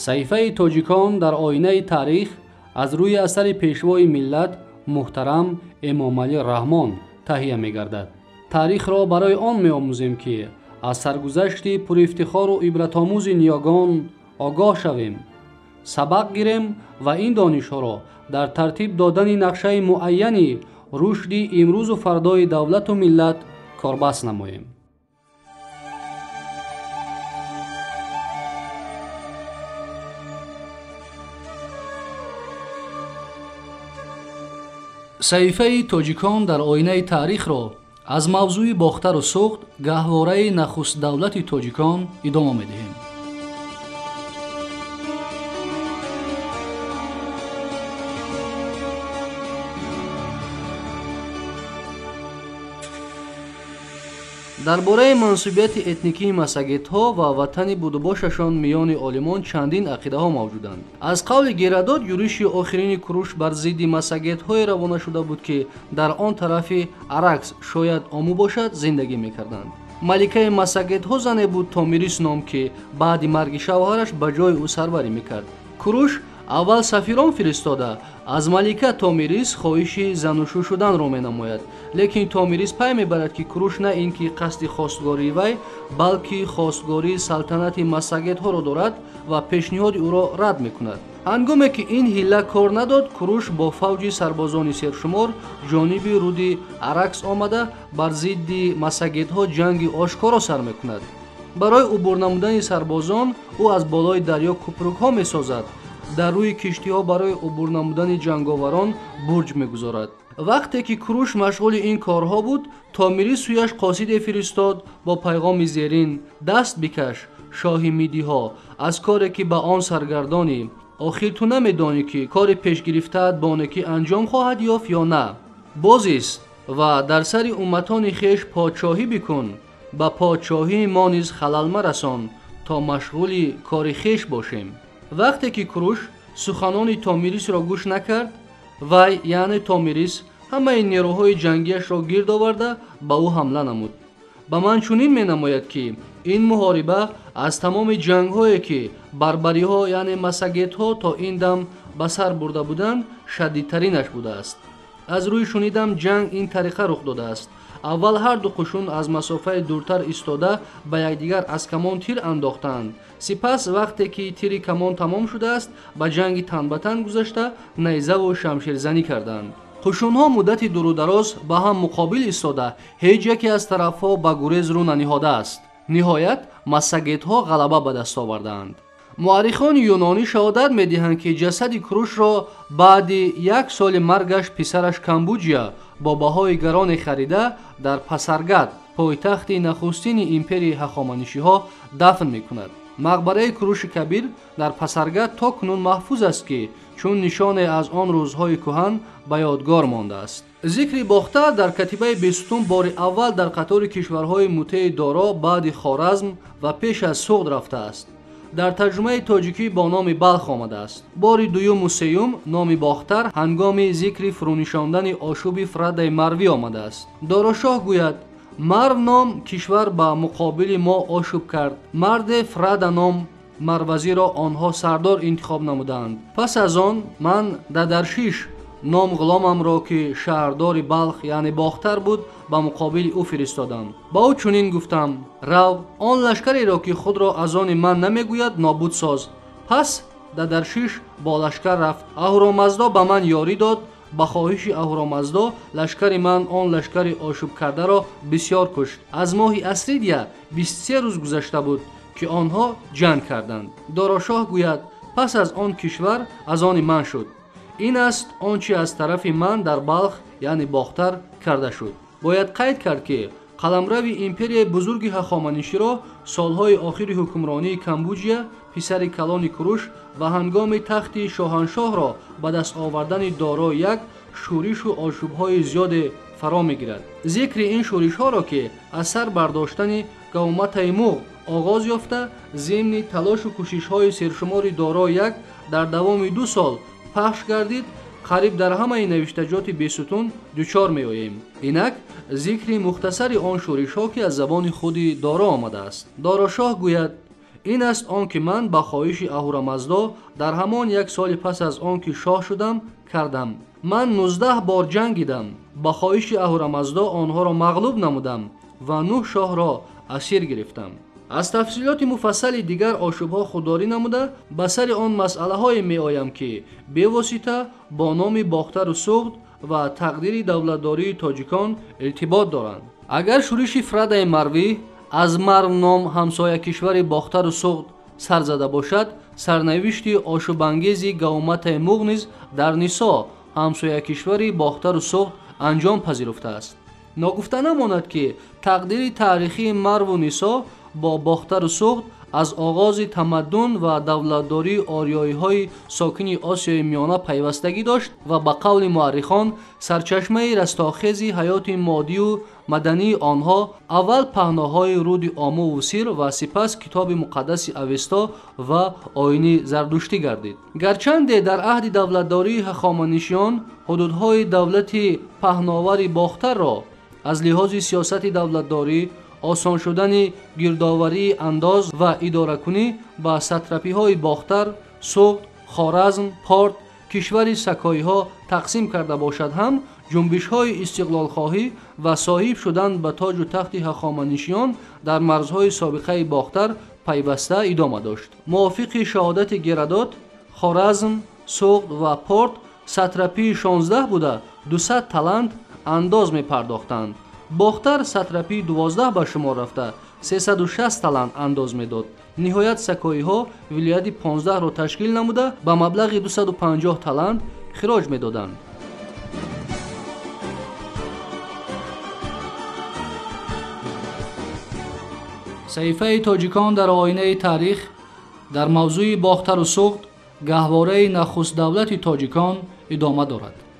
Саҳифаи тоҷикон дар оинаи таърих аз рӯи асари пешвои миллат муҳтарам Эмомалӣ Раҳмон таҳия мегардад. Таърихро барои он меомӯзем, ки аз саргузашти пурифтихору ибратомӯзи ниёгон огоҳ шавем, сабақ гирем ва ин донишҳоро дар тартиб додани нақшаи муайяни рушди имрӯзу фардои давлату миллат корбаст намоем. Саҳифаи тоҷикон дар оинаи таърихро аз мавзӯи Бохтару Суғд, гаҳвораи нахустдавлати тоҷикон идома медиҳем. Дар бораи мансубияти этникии массагетҳо ва ватани будубошашон миёни олимон чандин ақидаҳо мавҷуданд. Аз қавли Геродот, юриши охирини Куруш бар зидди массагетҳое равона шуда буд, ки дар он тарафи Аракс, шояд Ому бошад, зиндагӣ мекарданд. Маликаи массагетҳо зане буд Томирис ном, ки баъди марги шавҳараш ба ҷои ӯ сарварӣ мекард. Куруш аввал сафирон фиристода аз малика Томирис хоҳиши занушӯ шуданро менамояд, лекин Томирис пай мебарад, ки Куруш на ин ки қасди хостгории вай, балки хостгории салтанати массагетҳоро дорад ва пешниҳоди ӯро рад мекунад. Ҳангоме ки ин ҳилла кор надод, Куруш бо фавҷи сарбозони сершумор ҷониби руди Аракс омада бар зидди массагетҳо ҷанги ошкоро сар мекунад. Барои убур намудани сарбозон ӯ аз болои дарё купрукҳо месозад, дар рӯи киштиҳо барои убур намудани ҷанговарон бурҷ мегузорад. Вақте ки Куруш машғули ин корҳо буд, Томирис сӯяш қосиде фиристод бо пайғоми зерин: даст бикаш, шоҳи мидиҳо, аз коре ки ба он саргардонӣ. Охир ту намедонӣ, ки кори пешгирифтаат бо некӣ анҷом хоҳад ёфт ё на. Бозист ва дар сари умматони хеш подшоҳӣ бикун, ба подшоҳии мо низ халал марасон, то машғули кори хеш бошем. Вақте ки Куруш суханони Томирисро гӯш накард, вай, яъне Томирис, ҳамаи нерӯҳои ҷангиашро гирд оварда ба ӯ ҳамла намуд. Ба ман чунин менамояд, ки ин муҳориба аз тамоми ҷангҳое, ки барбариҳо, яъне массагетҳо, то ин дам ба сар бурда буданд, шадидтаринаш будааст. Аз рӯи шунидам, ҷанг ин тариқа рух додааст. Аввал ҳар ду қушун аз масофаи дуртар истода ба якдигар аз камон тир андохтанд. Сипас вақте ки тири камон тамом шудааст, ба ҷанги танбатан гузашта найзаву шамшерзанӣ карданд. Қушунҳо муддати дурудароз ба ҳам муқобил истода ҳеҷ яке аз тарафҳо ба гурез рӯ наниҳодааст. Ниҳоят массагетҳо ғалаба ба даст овардаанд. Муаррихони юнонӣ шаҳодат медиҳанд, ки ҷасади Курушро баъди як соли маргаш писараш Камбуҷия бо баҳои гароне харида дар Пасаргад, пойтахти нахустини империяи ҳахоманишиҳо, дафн мекунад. Мақбараи Куруши Кабир дар Пасаргад то кунун маҳфуз аст, ки чун нишоне аз он рӯзҳои кӯҳан ба ёдгор мондааст. Зикри Бохтар дар катибаи Бестун бори аввал дар қатори кишварҳои мутеи Доро баъди Хоразм ва пеш аз Суғд рафтааст. Дар тарҷумаи тоҷикӣ бо номи Балх омадааст. Бори дуюму сеюм номи Бохтар ҳангоми зикри фурӯнишондани ошӯби Фрадаи Марвӣ омадааст. Дорошоҳ гӯяд: Марв ном кишвар ба муқобили мо ошӯб кард. Марде Фрада ном марвазиро онҳо сардор интихоб намуданд. Пас аз он ман Дадаршиш ном ғуломамро, ки шаҳрдори Балх, яъне Бохтар буд, ба муқобили ӯ фиристодам. Ба ӯ чунин гуфтам: рав, он лашкареро, ки худро аз они ман намегӯяд, нобуд соз. Пас Дадаршиш бо лашкар рафт. Аҳуромаздо ба ман ёрӣ дод. Ба хоҳиши Аҳуромаздо лашкари ман он лашкари ошӯбкардаро бисёр кушт. Аз моҳи Асридия 23 рӯз гузашта буд, ки онҳо ҷанг карданд. Дорошоҳ гӯяд: пас аз он кишвар аз они ман шуд. Ин аст он чи аз тарафи ман дар Балх, яъне Бохтар, карда шуд. Бояд қайд кард, ки қаламрави империяи бузурги ҳахоманиширо солҳои охири ҳукмронии Камбуҷия, писари калони Куруш, ва ҳангоми тахти шоҳаншоҳро ба даст овардани Доро як шӯришу ошӯбҳои зиёде фаро мегирад. Зикри ин шӯришҳоро, ки аз сар бардоштани Гауматаи Муғ оғоз ёфта, зимни талошу кӯшишҳои сершумори Доро як дар давоми 2 сол пахш гардид, қариб дар ҳамаи навиштаҷоти Бесутун дучор меоем. Инак зикри мухтасари он шӯришҳо, ки аз забони худи Доро омадааст. Дорошоҳ гӯяд: Ин аст он ки ман ба хоҳиши Аҳурамаздо дар ҳамон як соли пас аз он ки шоҳ шудам кардам. Ман 19 бор ҷангидам, ба хоҳиши Аҳурамаздо онҳоро мағлуб намудам ва 9 шоҳро асир гирифтам. Аз тафсилоти муфассали дигар ошӯбҳо худдорӣ намуда ба сари он масъалаҳое меоям, ки бевосита бо номи Бохтару Суғд ва тақдири давлатдории тоҷикон иртибот доранд. Агар шӯриши Фрадаи Марвӣ аз Марв ном ҳамсоя кишвари Бохтару Суғд сар зада бошад, сарнавишти ошӯбангези Гауматаи Муғ низ дар Нисо ҳамсоя кишвари Бохтару Суғд анҷом пазируфтааст. Ногуфта намонад, ки тақдири таърихии Марву Нисо бо Бохтару Суғд аз оғози тамаддун ва давлатдории ориёиҳои сокини Осиёи Миёна пайвастагӣ дошт ва ба қавли муаррихон сарчашмаи растохези ҳаёти моддию мадании онҳо аввал паҳноҳои руди Омуву Сир ва сипас китоби муқаддаси Авесто ва оини зардуштӣ гардид. Гарчанде дар аҳди давлатдории ҳахоманишиён ҳудудҳои давлати паҳновари Бохтарро аз лиҳози сиёсати давлатдорӣ, осон шудани гирдоварии андоз ва идоракунӣ ба сатрапиҳои Бохтар, Суғд, Хоразм, Порт, кишвари сакоиҳо тақсим карда бошад ҳам, ҷунбишҳои истиқлолхоҳӣ ва соҳиб шудан ба тоҷу тахти ҳахоманишиён дар марзҳои собиқаи Бохтар пайваста идома дошт. Мувофиқи шаҳодати Геродот, Хоразм, Суғд ва Порт сатрапии 16 буда 200 талант андоз мепардохтанд. Бохтар сатрапии 12 ба шумор рафта 360 талант андоз медод. Ниҳоят сакоиҳо вилояти 15-ро ташкил намуда ба маблағи 250 талант хироҷ медоданд. Саҳифаи тоҷикон дар оинаи таърих дар мавзӯи Бохтару Суғд гаҳвораи нахустдавлати тоҷикон идома дорад.